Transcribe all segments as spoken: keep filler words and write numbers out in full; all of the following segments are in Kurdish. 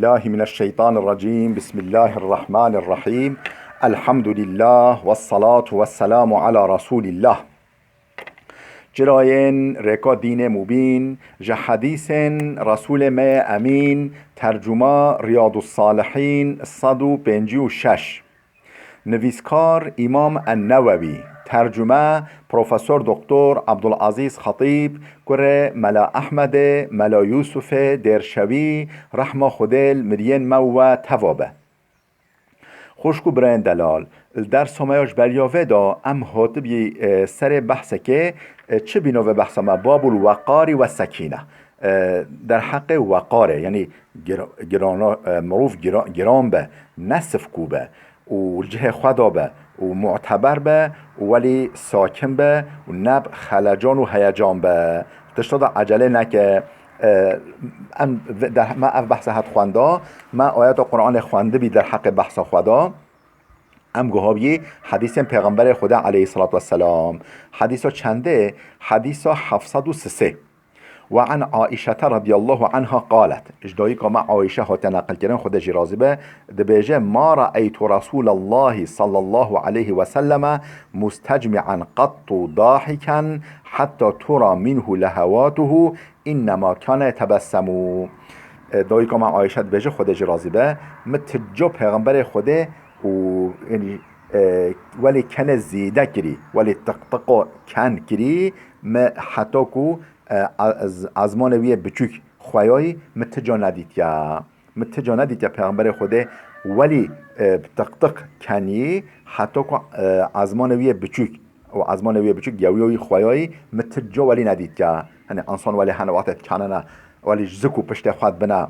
Billahi mineşşeytanirracîm. Bismillahirrahmanirrahîm. Elhamdülillah. Vessalatu vesselamu ala Resulillah. Çirayên rêka dînê mubîn, ji hedîsên Resûlê me yê Emîn, tercuma Riyadus Salihîn sed û pêncî û şeş. Nivîskar Îmam En-Newewî, tercume Profesor Doktor Abdulazîz Xetîb, kurê Mela Ehmedê, Mela Yûsufê Dêrşewî, rehma Xwedê li miriyên me û we teva be. Xwişk û birayên delal, li dersa me ya ji beriya vê de em hatibî, e, serê behsekê, e, çi bîna vê behsa me? Babul weqarî ve sekîne. E, derheqê weqarê, yanî gir-, girana, e, mirov gira-, giran be, ne sifkû be û li cihê xwe de be û muteber be û welî sakin be û ne bi xelecan û heyecan be. Tişta de ecelê neke. E, em v-, de, me ev behsa het xwenda, me ayeta Qur'anê xwendibî derheqê behsa xwe de. Em guhabiyî hedîsên Pêxemberê Xwedê aleyhisselatu vesselam. Hedîsa çendê? Hedîsa heft sed û sisê. Ve an Aîşete radiyallahu anha qalet. Ji dayika me Aîşe hate neqilkirin, Xwedê jî razî be, dibêje, "Ma ra'eytu Resûlallahi sallallahu aleyhi ve selleme mustecmi'an qattu dahiken hatta tura minhu lehewatuhu, innema kane yetebessemu." E, dayika me Aîşe dibêje, Xwedê jî razî be, "Mi ti ca Pêxemberê Xwedê û, yanî, e, welê kene zêde kirî, welê tiqtiqo ken kirî, mi heta ku, e, az-, ezmanê wî yê biçûk xweyayî, mi ti ca nedîtiye. Mi ti ca nedîtiye Pêxemberê Xwedê welî, e, bi tiqtiq kenî, heta ku, e, ezmanê wî yê biçûk û ezmanê wî yê biçûk gewiya wî xweyayî, mi ti ca welî nedîtiye." Hani insan welê hene wextê dikenine, welî ji zik û piştê xwe dibine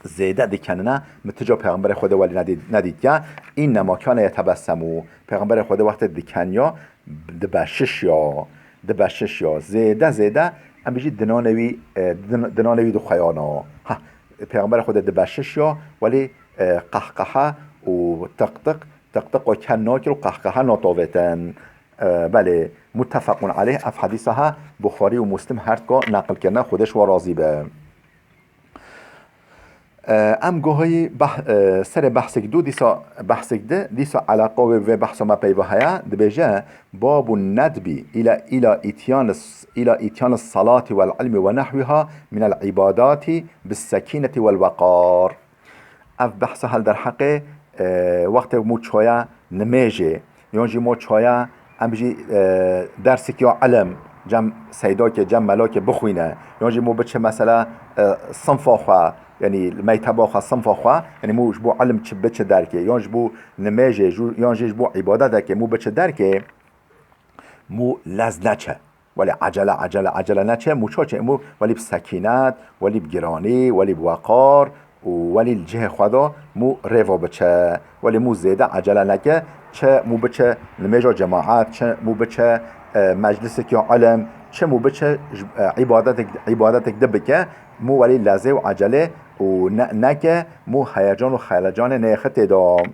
zêde dikenine, mi ti ca Pêxemberê Xwedê welî nedî-, nedîtiye. Înnema kane yetebessemu. Pêxemberê Xwedê wextê dikeniya, dibeşişiya, dibeşişiya. Zêde, zêde, em bijî dinanê wî, e, din-, dinanê wî dixweyana. Ha, Pêxemberê Xwedê dibeşişiya, welî, e, qehqehe û tiqtiq, tiqtiq û ken nakir û qehqehe natovêtin. E, belê, muttefequn aleyh, ev hedîsa ha, Buxarî û Muslim her ka neqil kirine, Xwedê ji wan razî be. E, em gohayî beh-, e, serê behsek du, dîsa behsek di, dîsa eleqa wê vê behsa me peyva heye, dibêje, "Babun nedbi ila, ila ityan s-, ila ityan salati vel ilmi ve nahwiha minel ibadati bis sekineti vel weqar." Ev behsa hel derheqê, e, wextê mû çaye nimêjê, yan jî mû çaye em jî, e, dersek ya ilim cem seydakê, cem melakê bixwîne, yan jî mû biçe mesela, e, sinfa xwe, yanî mekteba xwe, sinfa xwe, yanî mû ji bo ilim çi biçe derkê, yan ji bo nimêjê, ju-, yan jî ji bo îbadetekê mû biçe derkê, mû lez neçe. Welê ecele, ecele, ecele neçe, mû çaçe, mû welî bi sekînet, welî bi giranî, welî bi weqar û welî li cihê xwe de mû rêva biçe. Welî mû zêde ecele neke, çi mû biçe nimêja cemaet, çi mû biçe, e, meclisek ya ilim, çi mû biçe ji, e, îbadetek, îbadetek di bike, mû welî lezê û ecelê û ne-, neke, mû heyecan û xelecanê neyêxe tê de.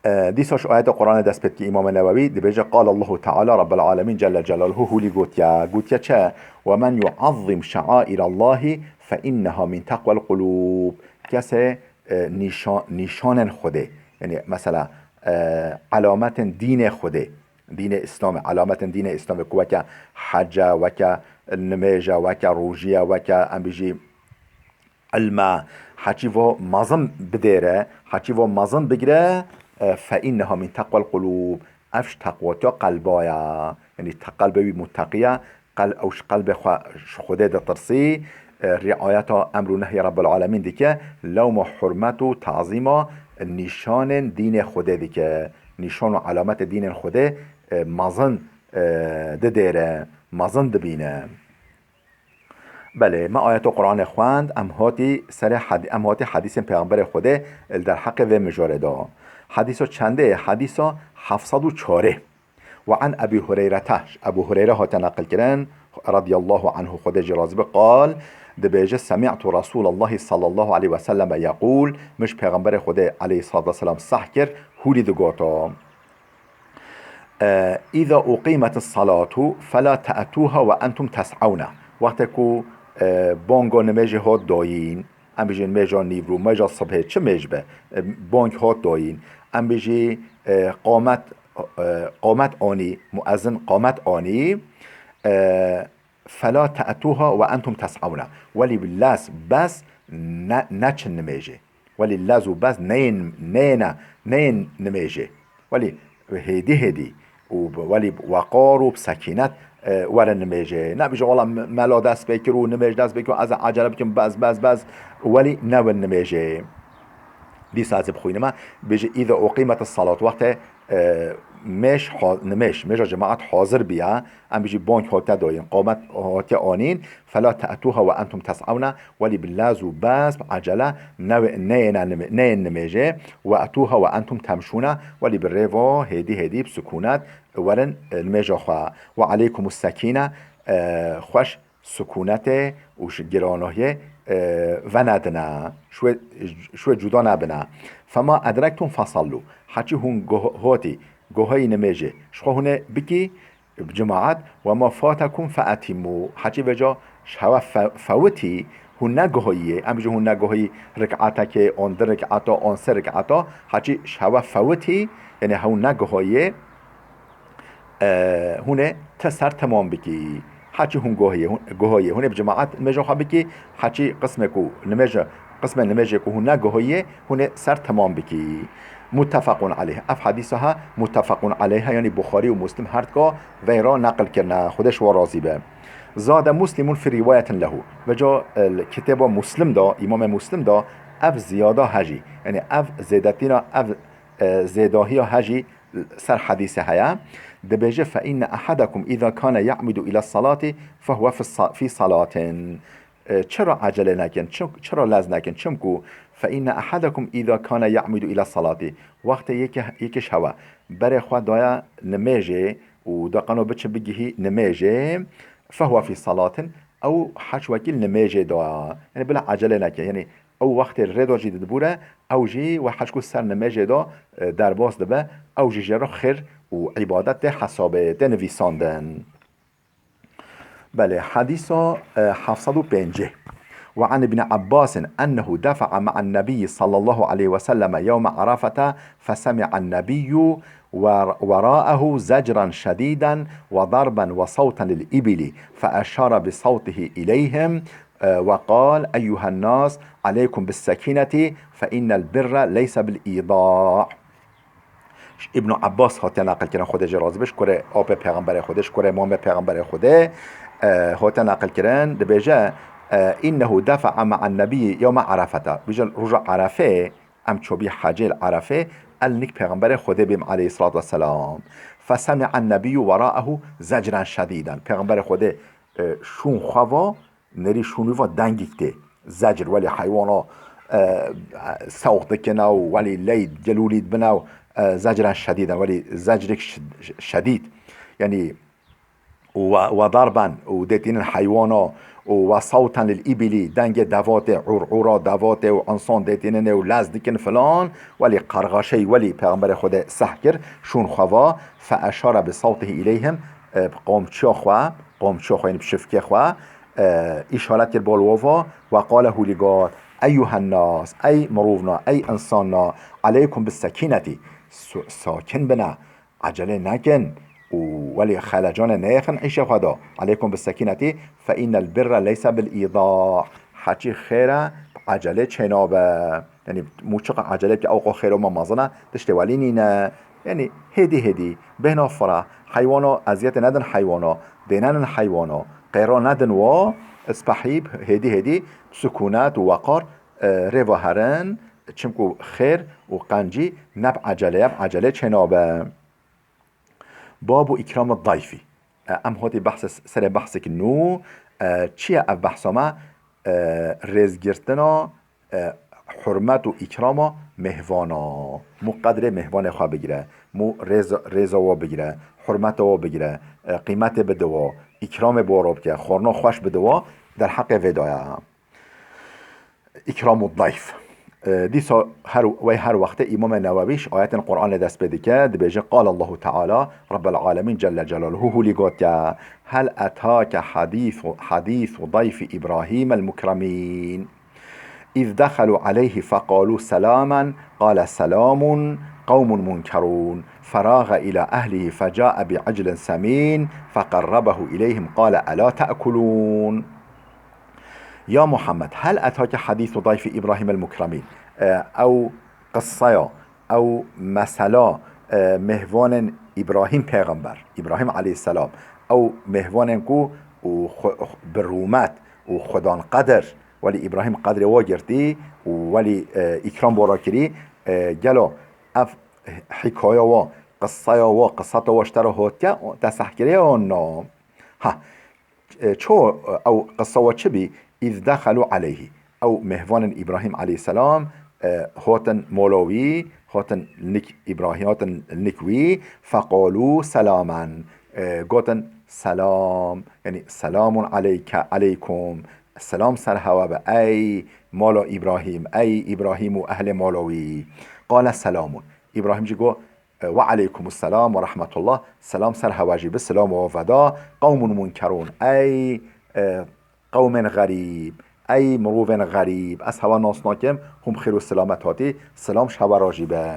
E, dîsa ji ayeta Qur'anê dest pê dike Îmam Newewî dibêje, "Qal Allahu Teala Rabbel Alemîn Celle Celaluhu hulî gotiye." Gotiye çi? "Ve men yuazzim şeairallahi fe inneha min teqwel qulûb." Kesê, e, nîşa-, nîşanên Xwedê, yanî mesela, e, elametên dînê Xwedê, dînê Îslamê, elametên dînê Îslamê ku weke hece, weke nimêje, weke rojî ye, weke em bijî ilme, heçî vo mezin bidêre, heçî vo mezin bigire, e, fe inneha min teqwel qulûb. Ev ji teqwatiya qelba ye. Yanî te qelbê wî muteqî ye, qel-, ew ji qelbê xwe ji Xwedê ditirsî, e, riayeta emr û nehyê Rabbul Alemîn dike, lewma hurmet û tazîma nîşanên dînê Xwedê dike. Nîşan û elametê dînên Xwedê, e, mezin, e, didêre, mezin dibîne. Belê, me ayeta Qur'anê xwend, em hatî serê hedi-, em hatî hedîsên Pêxemberê Xwedê li derheqê vê mijarê de. Hedîsa çendê? Hedîsa heft sed û çarê. Ve an Ebî Hureyrete, ji Ebû Hureyre hate neqil kirin, radiyallahu anhu, Xwedê jî razî be, qal, dibêje, "Semî'tu Resûlallahi sallallahu aleyhi ve selleme yeqûl", min ji Pêxemberê Xwedê aleyhissalatu vesselam seh kir, hûlî digoto. E, "Îza uqîmetis salatu fela te'tûha ve entum tes'ewne." Wextê ku, e, bongo nimêjê hot dayîn, Em bijîn mêja nîvro, mêja sibhê, çi mêj be, e, bang hat dayîn. Em bijî, e, qamet, e, qamet anî, muezin qamet anî, e, fela te'tuha ve entum tes'ewne. Welî bi lez, bez ne, neçin nimêjê. Welî lez û bez neyên, neyêne, neyên nimêjê. Welî hêdî hêdî û bi, welî bi weqar û bi sekînet, e, werin nimêjê. Nebêje, wela me-, mela dest pê kir û nimêj dest pê kir û ez ê ecele bikim, bez, bez, bez. Welî newin nimêjê. Dîsa ez ê bixwînime. Bêje, "Îza uqîmetis salat", wextê, e, mêj ha-, nimêj, mêja cemaet hazir biya, em bijî bang hatiye dayîn, qamet hatiye anîn, "Fela te'tuha ve entum tes'ewne", welî bi lez û bez, bi ecele, newê-, neyêne nime-, neyên nimêjê, "Ve etuha ve entum temşûne", welî bi rêva hêdî hêdî, bi sikûnet, werin, e, nimêja xwe. "Ve aleykumus sekîne", e, xweş sikûnetê û ji giranahiyê, e, venedine, ji wê, ji wê cuda nebine. "Fema edrektum fesallu", heçî hûn goh-, hotî, gohayî nimêjê, ji xwe hûn ê bikî, bi cemaet, "ve ma fatekum feetimmu", heçî vêca ji hewe fe-, fewitî, hûn negohayî, em bijî hûn negohayî rikatekê, an di rikata, an sê rikata, heçî ji hewe fewitî, yanî hûn negohayî, e, hûn ê ti ser temam bikî. Heçî hûn gohiyê, hûn, gohiyê, hûn ê bi cemaet nimêja xwe bikî, heçî qismê ku nimêje, qismê nimêjê ku hûn negohiyê, hûn ê ser temam bikî. Muttefaqun aleyh. Ev hedîsa ha muttefaqun aleyh, yanî Buxarî û Muslim her dika veyra neqil kirine. Xwedê ji we razî be. Zade Muslimun fi riwayetin lehu. Veca, e, li kitêba Muslim de, Îmamê Muslim de ev ziyada hejî. Yanî ev zêdetîna, ev, e, zêdahiya hejî ser hedîsê heye. Dibêje, "Fe inne ehedekum îza kane ya'midu ila salati fehuve fi sa-, fi salatin." E, çira ecele nekin, çi-, çira lez nekin? Çimku, "Fe inne ehedekum îza kane ya'midu ila salati." Wextê yeke, yekî ji hewe berê xwe daye nimêjê û da qeno biçe bigihî nimêjê, "fehuve fi salatin", ew heç wekî li nimêjê da. Yanî bila ecele neke. Yanî ew wextê li rê de jî dibûre, ew jî we heçku ser nimêjê de, e, derbas dibe, ew jî jê re xêr û îbadet tê hesabê, tê nivîsandin. Belê, hedîsa, e, heft sed û pêncî. Ve an Ibn Abbas ennehu defa'a ma'an Nebiyyi sallallahu aleyhi ve selleme yevme Arafete fesemi'an Nebiyyu ve, vera'ehu zecran şedîden ve darben ve sawten lil ibili fe eşara bi sawtihi ileyhim, e, ve qal, "Eyyuhen nas, aleykum bis sekineti, fe innel birre leyse bil îda'." Ji Îbn Abbas hatiye neqilkirin, Xwedê jê razî be, ji kurê apê Pêxemberê Xwedê, ji kurê mamê Pêxemberê Xwedê, e, hatiye neqilkirin, dibêje, e, "Înnehu defa'a ma'an Nebiyyi yewme Arafeta." Bêje roja Arefê, em çobî hecê li Arefê, el nik Pêxemberê Xwedê bîm aleyhissalatu vesselam. "Fesemi'an Nebiyyu vera'ehu zecran şedîden." Pêxemberê Xwedê, e, şûn xwe va, nerî şûnî va dengik tê. Zecr, welî heywana, e, sewq dikine û welî ley gelûlî dibine û, e, zecren şedîden, welî zecrek ş-, şedîd. Yanî, û we, we darben û dêtînin heywana û we sawten lil îbîlî, dengê devatê, ûr ûra devatê û insan dêtîninê û lez dikin filan, welî qarxaşey, welî Pêxemberê Xwedê seh kir, şûn xwe va, fe eşare bi sawtihi îleyhim, e, bi qamçiya xwe, qamçiya xwe, yanî bi şifkê xwe, e, îşaret kir bal wa va, we qale hûlî got, "Eyyuhen nas, ey mirovna, ey insana, aleykum bis sekineti, su-, sakin bine, ecele nekin û welî xelecanê neyêxin îşê xwe de. Aleykum bis sekineti, fe innel birre leyse bil îda." Heçî xêre bi ecelê çênabe. Yanî mûçiqa ecelê bike, ew qo xêr û me mezin e, tiştê welî nîne. Yanî hêdî hêdî, bêhna fira, heywana eziyetê nedin heywana, dênenin heywana, qêra nedin wa, spehî, hêdî hêdî, bi sikûnet û weqar, e, rê ve herin, çimku xêr û qencî ne bi ecelê ye, bi ecelê çênabe. Babu îkramê dayfî. E, em hatî behs, serê behsek nû, e, çi ye ev behsa me? E, rêzgirtina, e, hurmet û îkrama mêhvana. Mû qedrê mêhvanê xwe bigire, mû rêz-, rêza wa bigire, hurmeta wa bigire, e, qîmetê bide wa, îkramê bi wa re bike, xwarina xweş bide wa, derheqê vê de ye. Îkramu dayf. E, dîsa her, wey her wextê Îmamê Newewî ji ayetên Qur'anê dest pê dike, dibêje, "Qal Allahu Teala, Rabbel Alemîn Celle Celaluhu hûlî gotiye, Hel etake hadîsu, hadîsu dayfî Îbrahîm el Mukremîn." إذ دخلوا عليه فقالوا سلاما قال سلام قوم منكرون فراغ إلى أهله فجاء بعجل سمين فقربه إليهم قال ألا تأكلون. يا محمد، هل أتاك حديث ضيف إبراهيم المكرمين؟ Ew qisseya, ew mesela, e, mêhvanên Îbrahîm pêxember, Îbrahîm aleyhisselam, ew mêhvanên ku û xwe, bi rûmet û xwedan qedir, welî Îbrahîm qedrê wa girtî û welî, e, îkram bo ra kirî, e, gelo ev hîkaya wa, qisseya wa, qiseta wa ji te re hatiye, te seh kiriye yan na? Ha, e, ço, e, ew qisa wa çi bî? Îz dexelû aleyhî. Ew mêhvanên Îbrahîm aleyhisselam, e, hatin mala wî, hatin nik Îbrahîm, hatin nik wî, feqalû selamen. E, gotin selam, yanî selamun aleyke, aleykum. Selam ser hewe be, ey mala Îbrahîm, ey Îbrahîm û ehlê mala wî. Qale selamun. Îbrahîm jî got, E, "Ve aleykumus selam ve rahmetullah." Selam ser hewe jî bi, selam û veda. "Qewmun munkerun." Ey, e, qewmên xerîb, ey mirovên xerîb. Ez hewe nas nakim, hûn bi xêr û selamet hatî. Selam ji hewe re jî be.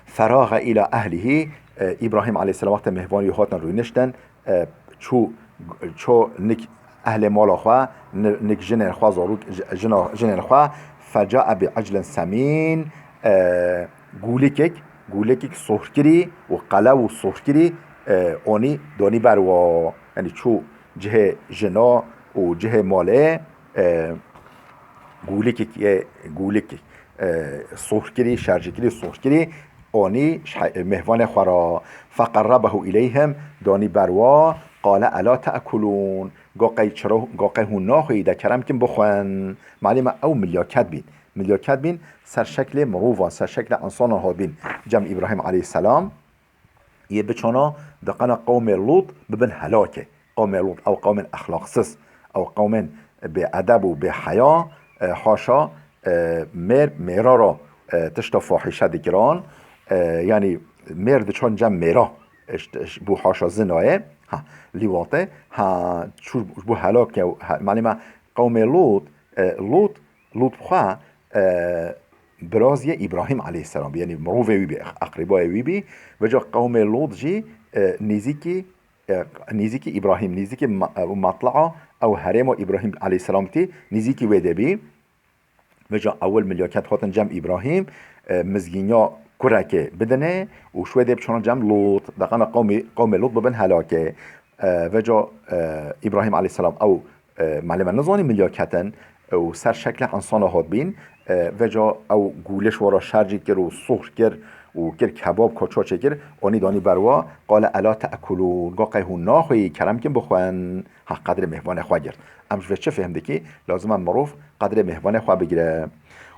Feraxe îla ehlihî, e, Îbrahîm aleyhisselam wextê mêhvanî hatin rûniştin, e, çû, ço nik ehlê mala xwe, ni-, nik jinên xwe, zarok, j-, jina, jinên xwe, fecae bi eclin semîn, e, gûlikek, gûlikek sohrkirî û qelew û sohrkirî, e, onî donî ber wa. Yanî çû cihê jina û cihê malê, e, gûlikek yê, gûlikek, e, sohrkirî, şerjikirî, sohrkirî, onî ji he-, mêhvanê xwe re. Feqerrebehu ileyhim, danî ber wa, qale ela te'kulûn, go qey çiro, go qey hûn naxwî, de kerem kin bixwin. Malê me ew milyaket bîn. Milyaket bîn ser şeklê mirovan, ser şeklê insanan hatbîn cem Îbrahîm aleyhisselam. Yê biçana diqena qewmê Lût bibin helakê. Qewmê Lût, ew qewmên exlaqsiz, ew qewmên bêedeb û bêheya, e, haşa, e, mêr, mêra ra, e, tişta fahîşe dikiran. E, yanî mêr diçan cem mêra, e, ji, ji bo haşa zinayê, ha, lîwatê, ha, çû ji bo helakê, ha, malê me qewmê Lût, e, Lût, Lût bi xwe, e, biraziyê Îbrahîm aleyhisselam bî, yanî mirovê wî bî, eq-, eqrîbayê wî bî. Veca qewmê Lût jî, e, nêzîkî, e, nêzîkî Îbrahîm, nêzîkî ma-, e, matla'a ew herêma Îbrahîm aleyhisselam tî, nêzîkî wê de bî. Veca ewil milyaket hatin cem Îbrahîm, e, mizgînya kurekê bidinê û şwê dê biçana cem Lût, deqana qewmî, qewmê Lût bibin helakê. E, veca, e, Îbrahîm aleyhisselam ew, e, malê me nizanî milyaketin û ser şekle insana hatbîn, e, veca ew gûliş wara şercî kir û suhr kir û kir kebab koçoçê kir, onî danî berwa, qale ela te'kulûn, go qey hûn naxwî, kerem kin bixwin. Ha, qedrê mêhvanê xwe girt. Em ji vê çi fêhm dikî? Lazim e mirov qedrê mêhvanê xwe bigire.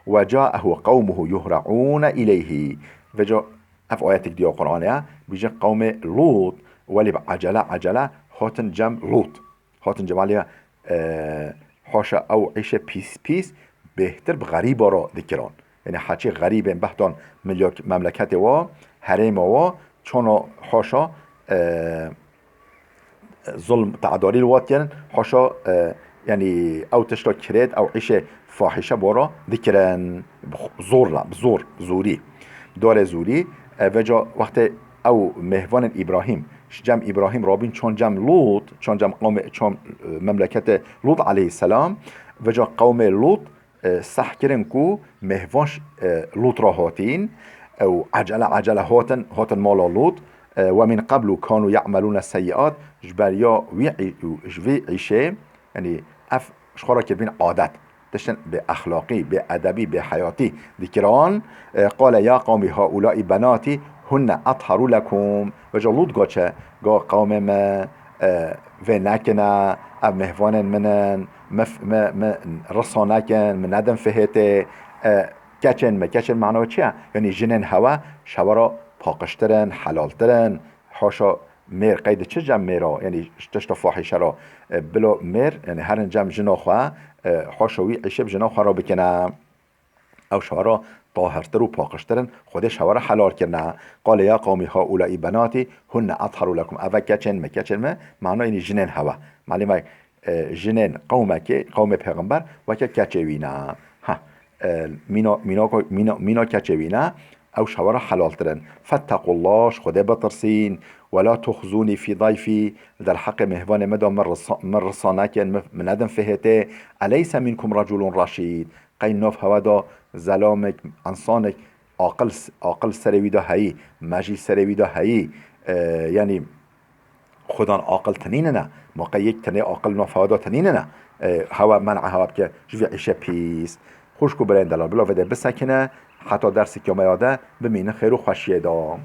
Ve caehu qewmuhu yuhre'ûne ileyhî. Veca ev ayetek diya Qur'anê ye, bîje qewmê Lût, welî bi ecele ecele hatin cem Lût. Hatin cem, malê me, e, haşa ew îşê pîs pîs bêhtir bi xerîba re dikiran. Yanî heçî xerîbên behtan milyak-, memleketê wa, herêma wa, çona haşa, e, zulm, te'darî li wat kirin, haşa, e, yanî ew tişta kirêt, ew îşê fahîşe bo ra dikirin, bi xu-, zorla, bi zor, zorî. Darê zorî, e, veca wextê ew mêhvanên Îbrahîm, ji cem Îbrahîm rabîn çon cem Lût, çon cem qewmê, çon, e, memleketê Lût aleyhisselam, veca qewmê Lût, e, seh kirin ku mêhvan ş-, e, Lût re hatîn, e, û ecele ecele hatin, hatin mala Lût, e, "Ve min qeblu kanu ya'melûne seyyi'at", ji beriya wî î-, û ji vî îşê, yanî ev ji xwe re kiribîn adet, tiştin bê exlaqî, bê edebî, bê heyatî dikiran, e, "Qale ya qewmî haulâi benâtî hunne etharu lekum." Veca Lût go çi? Go qewmê me, e, vê nekine, ev mêhvanên min in, me f-, me, me risa nekin, min nedin fihêtê, e, keçên me, keçên mana wê çi ye? Yanî jinên hewe, ji hewe re paqijtir in, helaltir in. Haşa mêr, qey diçe cem mêra, yanî ji tişta fahîşe re, e, bila mêr, yanî herin cem jina xwe, e, haşa wî îşê bi jina xwe re bikine. Ew ji hewe re tahirtir û paqijtir in, Xwedê ji hewe re helal kirine. Qale ya qewmî haulâi benâtî hunne etharu lekum. Eve keçên me, keçên me, mana yanî jinên hewe. Malê me, e, jinên qewmekê, qewmê pêxember weke keçê wî ne. Ha, e, mîna, mîna, mîna, mîna keçê wî ne, ew ji hewa re helaltir in. Fettequllah, ji Xwedê bitirsîn. Wela tuxzûnî fî dayfî, li derheqê mêvanê min de min risa-, min risa nekin, min, min nedin fihêtê. Eleyse mînkum reculun reşîd? Qey nav hewa de zelamek, insanek aqil, aqil serê wî de heyî, me jî serê wî de heyî. E, yanî Xudan aqil tinînine. Ma qey yek tenê aqil nav hewa de tinînine. E, hewa men'a hewa bike, ji vî îşe pîs. Xwişk û birayên delal, bila vê de bisekine, heta derseke me ya de bimînin xêr û xweşiyê de.